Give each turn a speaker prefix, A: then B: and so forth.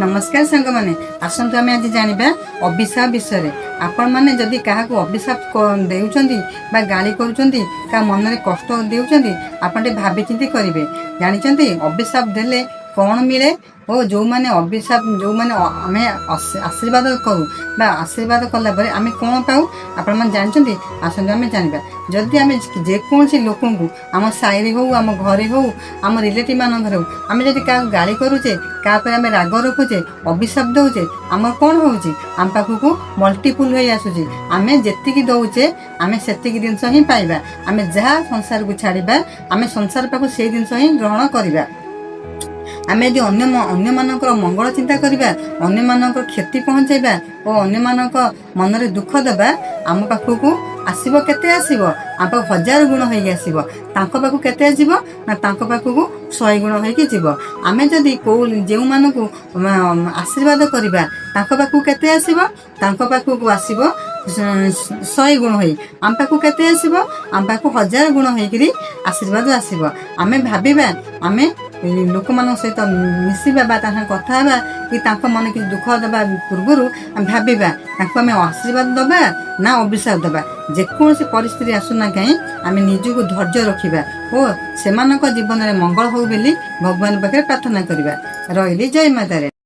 A: ନମସ୍କାର ସାଙ୍ଗମାନେ, ଆସନ୍ତୁ ଆମେ ଆଜି ଜାଣିବା ଅଭିଶାପ ବିଷୟରେ। ଆପଣମାନେ ଯଦି କାହାକୁ ଅଭିଶାପ ଦେଉଛନ୍ତି ବା ଗାଳି କରୁଛନ୍ତି, କାହା ମନରେ କଷ୍ଟ ଦେଉଛନ୍ତି, ଆପଣ ଟିକେ ଭାବିଚିନ୍ତି କରିବେ। ଜାଣିଛନ୍ତି ଅଭିଶାପ ଦେଲେ କ'ଣ ମିଳେ? ଓ ଯେଉଁମାନେ ଅଭିଶାପ, ଯେଉଁମାନେ ଆମେ ଆଶୀର୍ବାଦ କରୁ ବା ଆଶୀର୍ବାଦ କଲା ପରେ ଆମେ କ'ଣ ପାଉ, ଆପଣମାନେ ଜାଣିଛନ୍ତି? ଆସନ୍ତୁ ଆମେ ଜାଣିବା। ଯଦି ଆମେ ଯେକୌଣସି ଲୋକଙ୍କୁ, ଆମ ସାହିରେ ହଉ, ଆମ ଘରେ ହଉ, ଆମ ରିଲେଟିଭ୍ ମାନଙ୍କର ହଉ, ଆମେ ଯଦି କାହାକୁ ଗାଳି କରୁଛେ, କାହା ଉପରେ ଆମେ ରାଗ ରଖୁଛେ, ଅଭିଶାପ ଦେଉଛେ, ଆମର କ'ଣ ହେଉଛି? ଆମ ପାଖକୁ ମଲ୍ଟିପୁଲ୍ ହେଇ ଆସୁଛି। ଆମେ ଯେତିକି ଦେଉଛେ, ଆମେ ସେତିକି ଜିନିଷ ହିଁ ପାଇବା। ଆମେ ଯାହା ସଂସାରକୁ ଛାଡ଼ିବା, ଆମେ ସଂସାର ପାଖକୁ ସେଇ ଜିନିଷ ହିଁ ଗ୍ରହଣ କରିବା। ଆମେ ଯଦି ଅନ୍ୟମାନଙ୍କର ମଙ୍ଗଳ ଚିନ୍ତା କରିବା, ଅନ୍ୟମାନଙ୍କର କ୍ଷତି ପହଞ୍ଚାଇବା ଓ ଅନ୍ୟମାନଙ୍କ ମନରେ ଦୁଃଖ ଦେବା, ଆମ ପାଖକୁ ଆସିବ। କେତେ ଆସିବ? ଆମ ପାଖକୁ 1000 ଗୁଣ ହେଇକି ଆସିବ। ତାଙ୍କ ପାଖକୁ କେତେ ଆସିବ ନା ତାଙ୍କ ପାଖକୁ 100 ଗୁଣ ହେଇକି ଯିବ। ଆମେ ଯଦି ଯେଉଁମାନଙ୍କୁ ଆଶୀର୍ବାଦ କରିବା, ତାଙ୍କ ପାଖକୁ କେତେ ଆସିବ? ତାଙ୍କ ପାଖକୁ ଆସିବ 100 ଗୁଣ ହେଇ। ଆମ ପାଖକୁ କେତେ ଆସିବ? ଆମ ପାଖକୁ 1000 ଗୁଣ ହେଇକିରି ଆଶୀର୍ବାଦ ଆସିବ। ଆମେ ଭାବିବା, ଆମେ ଲୋକମାନଙ୍କ ସହିତ ମିଶିବା ବା ତାଙ୍କ ସାଙ୍ଗେ କଥା ହେବା କି ତାଙ୍କ ମନ କିଛି ଦୁଃଖ ଦେବା ପୂର୍ବରୁ ଆମେ ଭାବିବା, ତାଙ୍କୁ ଆମେ ଆଶୀର୍ବାଦ ଦେବା ନା ଅଭିଶାପ ଦେବା। ଯେକୌଣସି ପରିସ୍ଥିତି ଆସୁନା କାହିଁ, ଆମେ ନିଜକୁ ଧୈର୍ଯ୍ୟ ରଖିବା ଓ ସେମାନଙ୍କ ଜୀବନରେ ମଙ୍ଗଳ ହଉ ବୋଲି ଭଗବାନ ପାଖରେ ପ୍ରାର୍ଥନା କରିବା। ରହିଲି, ଜୟ ମାତାରେ।